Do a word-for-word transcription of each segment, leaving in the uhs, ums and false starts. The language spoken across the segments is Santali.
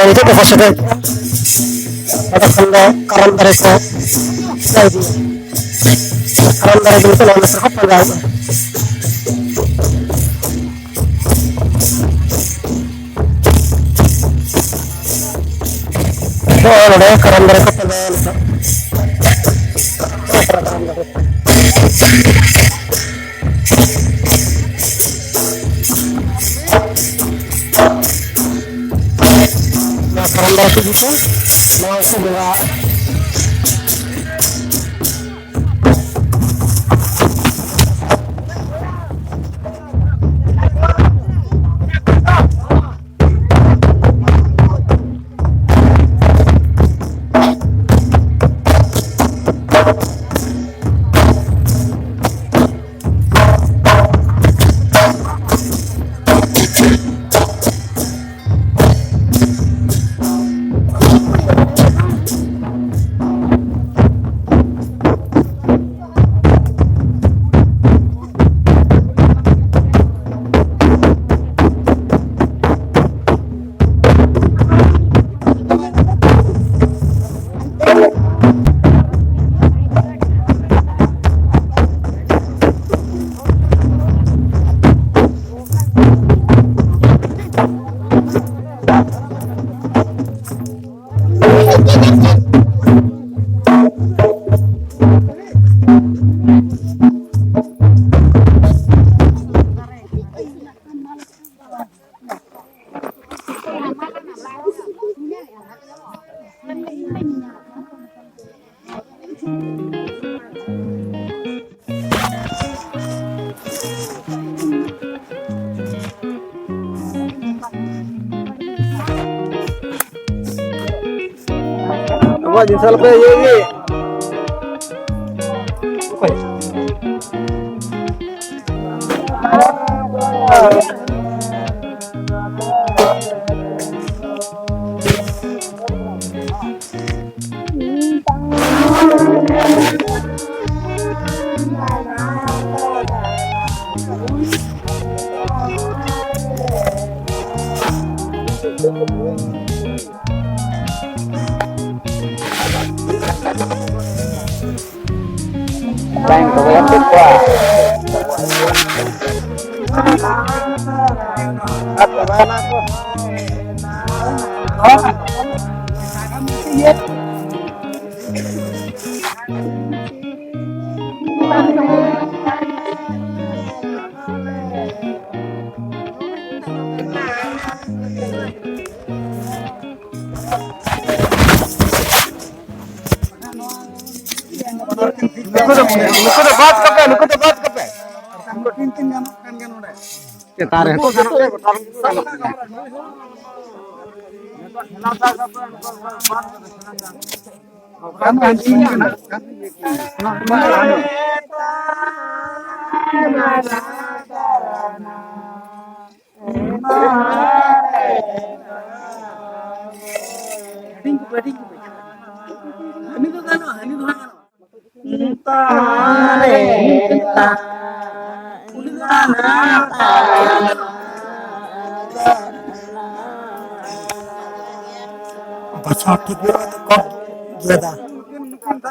ᱱᱤᱛᱚᱜ ᱫᱚᱠᱚ ᱥᱮᱴᱮᱨ ᱠᱚᱜᱼᱟ᱾ ᱚᱸᱰᱮ ᱠᱷᱚᱱ ᱫᱚ ᱠᱟᱨᱟᱢ ᱫᱟᱨᱮ ᱠᱚ ᱤᱫᱤᱭᱟ᱾ ᱠᱟᱨᱟᱢ ᱫᱟᱨᱮ ᱫᱚ ᱱᱤᱛᱚᱜ ᱱᱚᱣᱟ ᱢᱮᱥ ᱨᱮᱠᱚ ᱯᱟᱸᱡᱟᱣᱮᱫᱼᱟ᱾ ᱱᱚᱜᱼᱚᱭ ᱱᱚᱰᱮ ᱠᱟᱨᱟᱢ ᱫᱟᱨᱮ ᱠᱚ ᱯᱟᱸᱡᱟᱭᱟ ᱱᱤᱛᱚᱜ᱾ ᱠᱟᱨᱟᱢ ᱫᱟᱨᱮ᱾ ᱱᱚᱣᱟ ᱠᱟᱨᱟᱢ ᱫᱟᱨᱮ ᱠᱚ ᱤᱫᱤ ᱠᱚᱣᱟ, ᱱᱚᱣᱟ ᱠᱚ ᱵᱚᱸᱜᱟ᱾ ᱟᱵᱚᱣᱟᱜ ᱡᱤᱱᱤᱥ ᱟᱞᱚᱯᱮ ᱤᱭᱟᱹᱭ ᱜᱮ᱾ ᱚᱠᱚᱭ? ᱵᱟᱝ ᱠᱚ ᱵᱟᱭ ᱦᱟᱹᱯᱤᱫ ᱠᱚᱣᱟ᱾ ᱟᱨ ᱪᱟᱵᱟᱭᱮᱱᱟ ᱠᱚ᱾ ᱱᱩᱠᱩ ᱫᱚ, ᱱᱩᱠᱩ ᱫᱚ ᱵᱟᱫ ᱠᱟᱯᱮ, ᱱᱩᱠᱩ ᱫᱚ ᱵᱟᱫ ᱠᱟᱯᱮ᱾ ᱪᱮᱛᱟᱱ ᱨᱮ ᱦᱚᱸ᱾ ᱵᱟᱪᱷᱟᱣ ᱴᱷᱤᱠ ᱧᱚᱜ ᱠᱟᱛᱮ ᱠᱚ ᱜᱮᱫᱟ᱾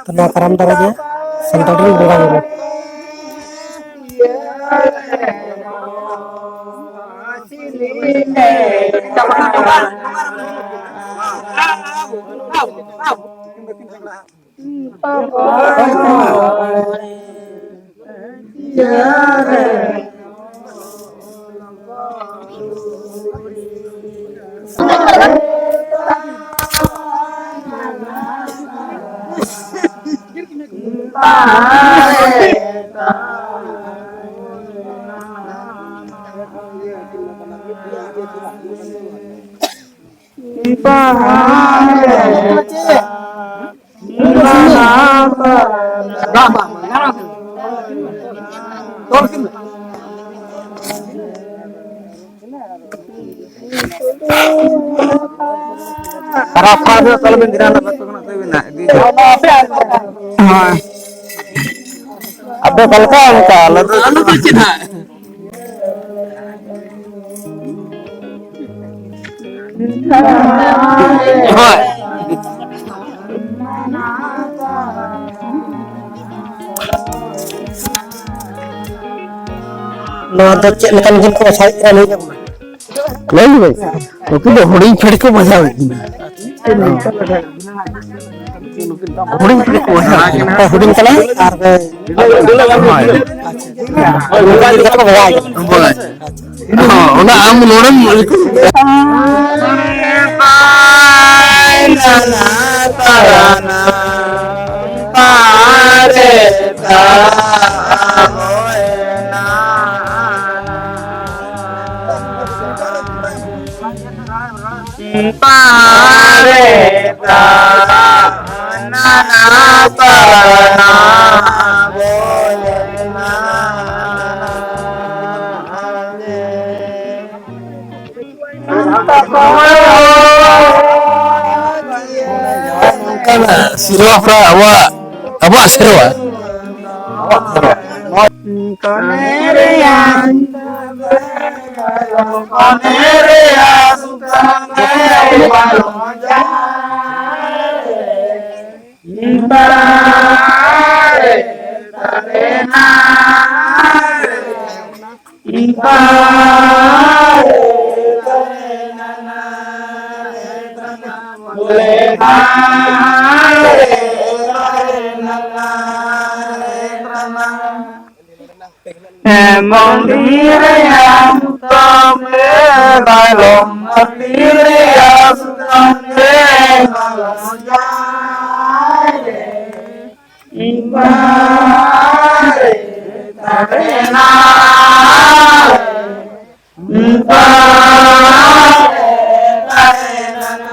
ᱛᱚ, ᱱᱚᱣᱟ ᱠᱟᱨᱟᱢ ᱫᱟᱨᱮ ᱜᱮ ᱥᱟᱱᱛᱟᱲ ᱨᱮᱱ ᱵᱚᱸᱜᱟ ᱵᱩᱨᱩ᱾ ᱠᱷᱟᱨᱟᱯ, ᱠᱷᱟᱨᱟᱯ ᱧᱚᱜ ᱛᱟᱞᱮ ᱵᱤᱱ ᱜᱤᱨᱟᱹ ᱱᱟᱜ ᱵᱟᱠᱚ ᱢᱮᱱᱟᱜ ᱛᱟᱹᱵᱤᱱᱟ, ᱤᱫᱤ ᱡᱚᱝ᱾ ᱦᱳᱭ᱾ ᱟᱯᱮ ᱚᱠᱟ ᱞᱮᱠᱟ ᱟᱞᱮ ᱫᱚ ᱟᱞᱮ ᱫᱚ ᱪᱮᱫ ᱦᱟᱸᱜ? ᱦᱳᱭ᱾ ᱱᱚᱣᱟ ᱫᱚ ᱪᱮᱫ ᱞᱮᱠᱟᱱ ᱡᱤᱞ ᱠᱚ ᱢᱮᱥᱟᱭᱮᱫ ᱠᱟᱱᱟ, ᱞᱟᱹᱭ ᱧᱚᱜ ᱢᱮ᱾ ᱞᱟᱹᱭ ᱢᱮ ᱵᱷᱟᱹᱭ, ᱱᱩᱠᱩ ᱫᱚ ᱦᱩᱰᱤᱧ ᱯᱷᱮᱰ ᱠᱚ ᱵᱟᱡᱟᱣᱮᱫ ᱠᱟᱱᱟ᱾ ᱦᱩᱰᱤᱧ ᱯᱷᱮᱰ ᱠᱚ ᱵᱟᱡᱟᱣᱮᱫ ᱠᱟᱱᱟ᱾ ᱦᱩᱰᱤᱧ ᱠᱟᱱᱟ ᱟᱨ ᱦᱳᱭ᱾ ᱱᱚᱝᱠᱟ ᱤᱫᱤ ᱠᱟᱛᱮ ᱠᱚ ᱵᱟᱡᱟᱣᱮᱫ ᱠᱟᱱᱟ᱾ ᱵᱟᱡᱟᱣ᱾ ᱦᱚᱸ, ᱚᱱᱟ ᱟᱢ ᱱᱚᱰᱮᱢ ᱱᱚᱝᱠᱟᱱᱟᱜ ᱥᱮᱨᱣᱟ ᱯᱨᱟᱭ ᱟᱵᱚᱣᱟᱜ, ᱟᱵᱚᱣᱟᱜ ᱥᱮᱨᱣᱟ᱾ ᱢᱚᱱᱫᱤᱨ ᱨᱮᱭᱟᱜ ᱥᱩᱛᱟᱹᱢ ᱨᱮ ᱵᱟᱞᱚᱢ, ᱢᱚᱱᱫᱤᱨ ᱨᱮᱭᱟᱜ ᱥᱩᱛᱟᱹᱢ ᱨᱮ ᱵᱟᱞᱚᱢ ᱡᱟᱭ ᱨᱮ, ᱤᱧ ᱵᱟᱨᱮ ᱛᱟᱦᱮᱱᱟ, ᱤᱧ ᱵᱟᱨᱮ ᱛᱟᱦᱮᱱᱟ᱾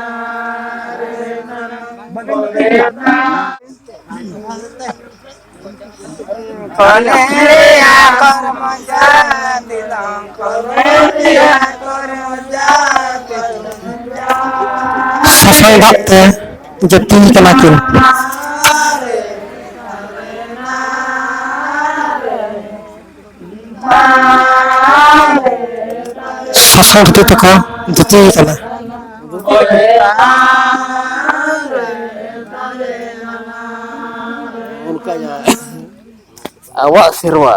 ᱠᱚᱞᱮᱨᱮᱭᱟ ᱠᱚᱨᱢᱚᱡᱟ ᱛᱤᱞᱚᱢ, ᱠᱚᱞᱮᱨᱮᱭᱟ ᱠᱚᱨᱢᱚᱡᱟ ᱛᱤᱞᱚᱢ᱾ ᱥᱟᱥᱟᱝ ᱫᱟᱜ ᱛᱮ ᱡᱟᱹᱯᱤᱫ ᱠᱟᱱᱟ ᱠᱤᱱ᱾ ᱥᱟᱥᱟᱝ ᱫᱷᱩᱛᱤ ᱛᱮᱠᱚ ᱫᱷᱩᱛᱤ ᱠᱟᱱᱟ᱾ ᱟᱵᱚᱣᱟᱜ ᱥᱮᱨᱣᱟ᱾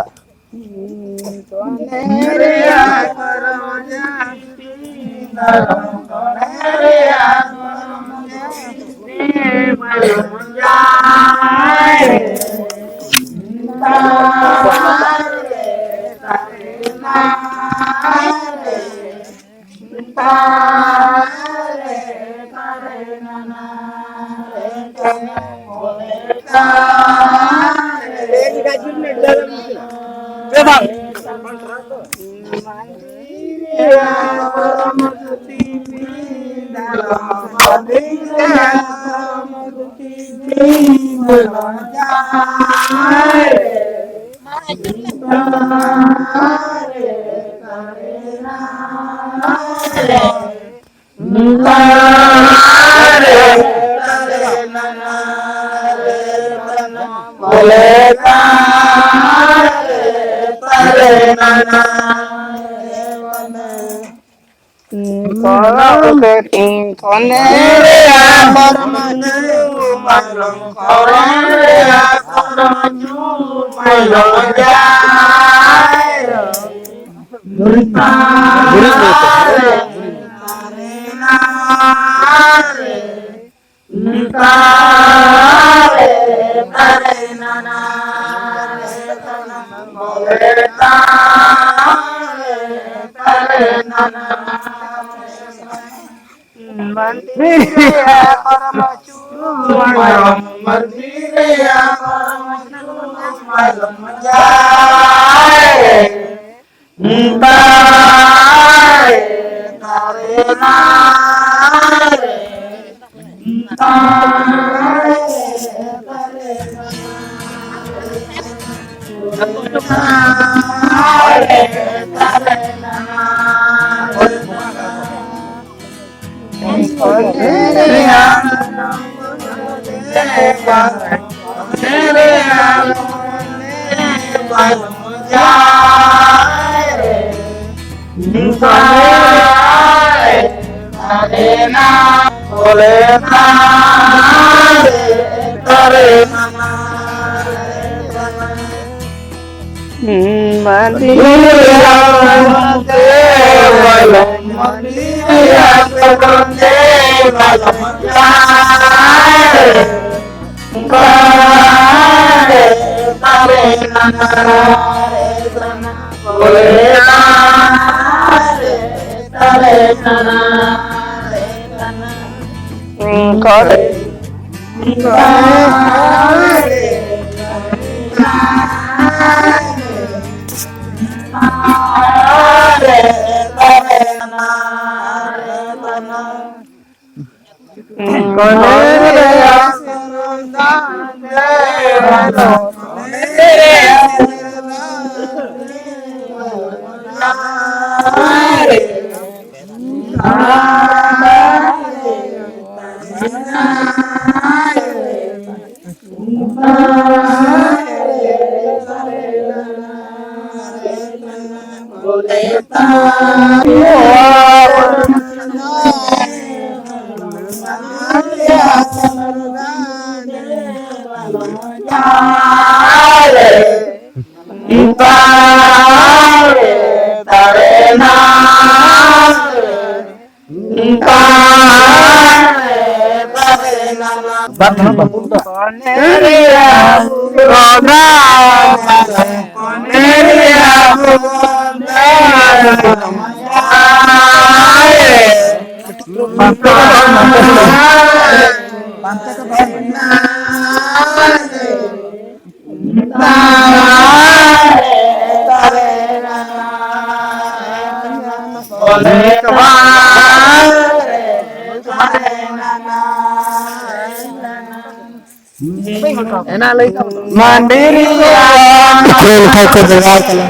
ᱢᱟᱹᱱᱰᱤ ᱨᱮᱭᱟᱜ ᱠᱷᱚᱱ ᱠᱷᱚᱱ ᱠᱚ ᱵᱮᱲᱟᱭ ᱠᱟᱱᱟ᱾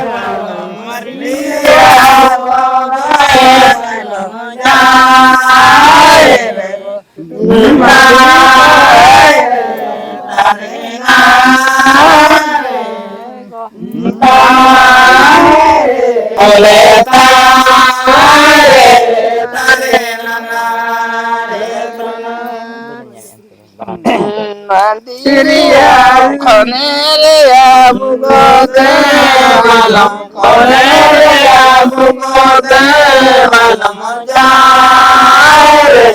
ᱢᱟᱹᱫᱤ ᱨᱮᱭᱟᱜ ᱠᱷᱚᱱᱮ ᱨᱮᱭᱟᱜ ᱵᱩᱜᱚ ᱫᱮ ᱵᱟᱞᱚᱢ, ᱠᱷᱚᱱᱮ ᱨᱮᱭᱟᱜ ᱵᱩᱜᱚ ᱫᱮ ᱵᱟᱞᱚᱢ ᱡᱟᱭ ᱨᱮ,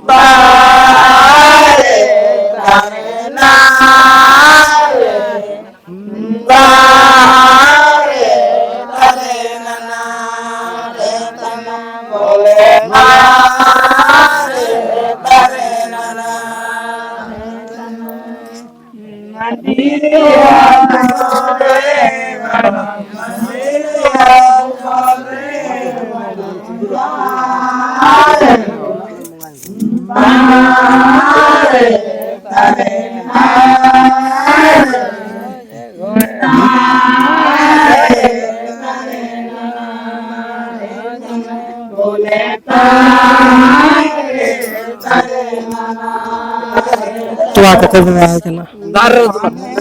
ᱵᱟᱭ ᱨᱮ ᱛᱟᱦᱮᱱᱟ ᱨᱮ᱾ ᱛᱚᱣᱟ ᱠᱚᱠᱚ ᱵᱚᱸᱜᱟ ᱟᱭ ᱠᱟᱱᱟ᱾ ᱫᱟᱨᱮ ᱨᱮ ᱫᱚ ᱵᱟᱝ᱾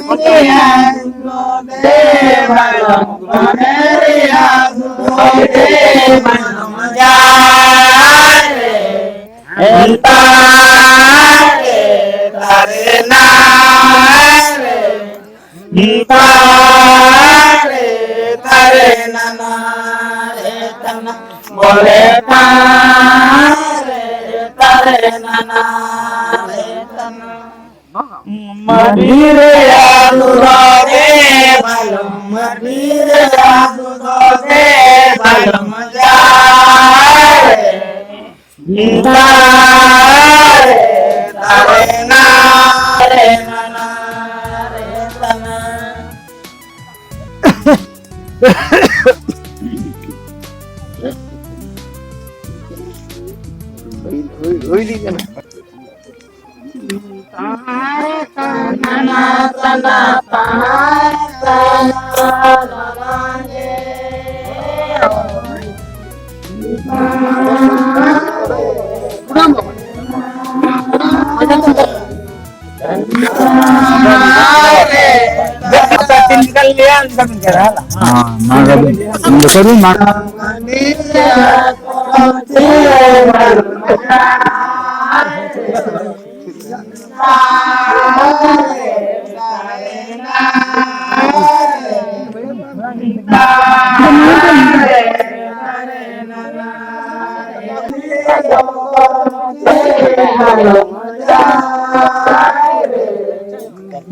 ᱵᱚᱞᱮ ᱛᱟᱨᱮ ᱛᱟᱨᱮ ᱱᱟᱱᱟ ᱨᱮ ᱛᱟᱱᱟ᱾ ᱢᱟᱹᱰᱤ ᱨᱮᱭᱟᱜ ᱫᱩᱫᱷ ᱜᱮ ᱵᱟᱞᱚᱢ, ᱢᱟᱹᱰᱤ ᱨᱮᱭᱟᱜ ᱫᱩᱫᱷ ᱜᱮ ᱵᱟᱞᱚᱢ ᱡᱟᱭ ᱨᱮ᱾ ᱫᱟᱨᱮ, ᱫᱟᱨᱮ, ᱱᱟᱨᱮ, ᱱᱟᱱᱟ, ᱨᱮ, ᱛᱟᱱᱟ᱾ ᱦᱩᱭ, ᱦᱩᱭ, ᱦᱩᱭ ᱤᱫᱤᱜ ᱠᱟᱱᱟ᱾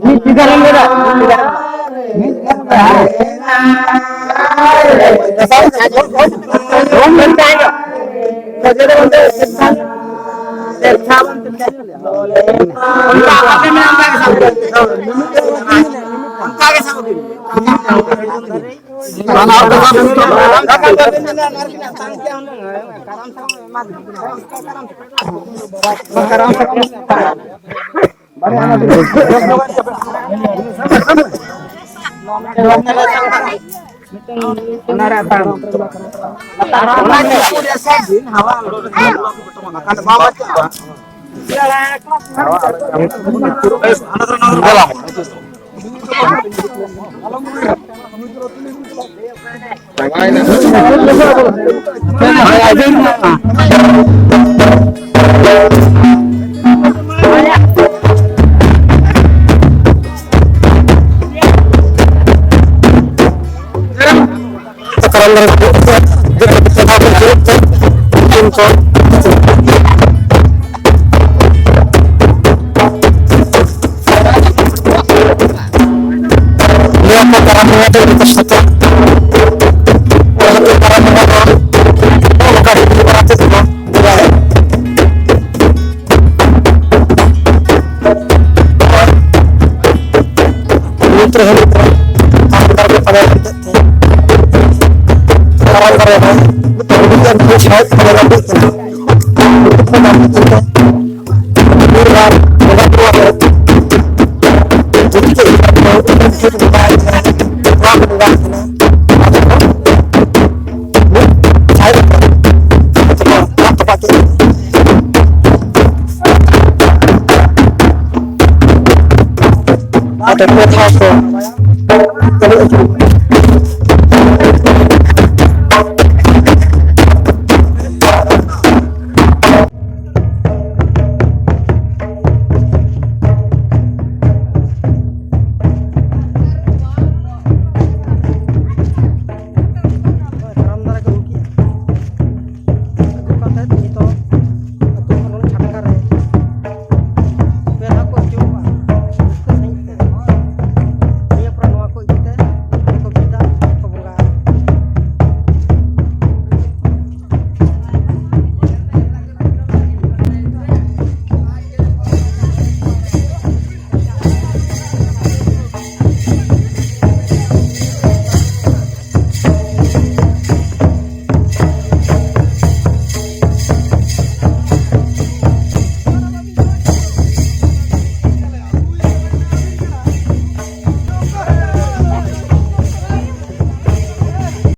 ᱢᱤᱫ ᱴᱷᱤᱠᱟᱹ ᱞᱤᱧ ᱞᱟᱹᱭᱫᱟ, ᱢᱤᱫ ᱴᱷᱤᱠᱟᱹ᱾ ᱢᱤᱫ ᱴᱷᱤᱠᱟᱹ᱾ ᱚᱱᱠᱟ ᱜᱮ ᱥᱟᱵ ᱵᱤᱱ᱾ ᱚᱱᱠᱟ ᱜᱮ ᱥᱟᱵ ᱵᱤᱱ᱾ ᱠᱟᱨᱟᱢ ᱫᱟᱨᱮ ᱠᱚ ᱡᱚᱛᱚ ᱠᱚ ᱪᱟᱵᱟ ᱠᱮᱫ ᱛᱮ ᱩᱱᱠᱤᱱ ᱠᱚ ᱞᱟᱹᱭ ᱟᱠᱚ ᱠᱟᱨᱟᱢ ᱵᱚᱸᱜᱟ ᱫᱚ ᱟᱹᱰᱤ ᱠᱚᱥᱴᱚ ᱛᱮ ᱠᱟᱨᱟᱢ ᱵᱚᱸᱜᱟ ᱫᱚ ᱱᱚᱜᱼᱚ ᱱᱚᱝᱠᱟ ᱦᱤᱡᱩᱜ ᱠᱟᱱᱟ ᱪᱮᱫ ᱠᱚ ᱧᱩᱛ ᱨᱮ ᱦᱟᱺᱰᱤ ᱠᱚ ᱟᱨ ᱫᱟᱨᱮ ᱯᱟᱲᱟᱜ ᱮᱱᱛᱮᱫ ᱛᱮ ᱠᱟᱨᱟᱢ ᱫᱟᱨᱮ ᱨᱮ ᱢᱤᱫᱴᱟᱝ ᱦᱩᱰᱤᱧ ᱜᱟᱱ ᱵᱩᱡᱽ ᱦᱚᱲ ᱠᱚ ᱧᱟᱢ ᱠᱮᱫ ᱠᱤᱱᱟ᱾ ᱩᱱᱠᱩ ᱠᱚ ᱧᱟᱢ ᱠᱮᱫ ᱠᱤᱱᱟ᱾ ᱵᱤᱨ ᱜᱟᱲ ᱵᱚᱸᱜᱟ ᱵᱩᱨᱩ ᱟᱛᱮ ᱡᱩᱫᱤ ᱠᱚ ᱤᱭᱟᱹ ᱠᱚ ᱩᱱᱠᱩ ᱠᱚ ᱵᱚᱸᱜᱟᱭ ᱠᱟᱱᱟ, ᱱᱚᱣᱟ ᱠᱚ ᱵᱚᱸᱜᱟᱭ ᱠᱟᱱᱟ᱾ ᱟᱫᱚ ᱠᱚ ᱢᱤᱫ ᱥᱟᱭ ᱨᱮ ᱠᱚ ᱨᱟᱯ ᱛᱚᱯᱟ ᱠᱮᱫ ᱠᱤᱱᱟ᱾ ᱟᱫᱚ ᱯᱮ ᱫᱷᱟᱣ ᱠᱚ ᱮᱱᱮᱡ ᱟᱹᱪᱩᱨ ᱠᱮᱫᱟ᱾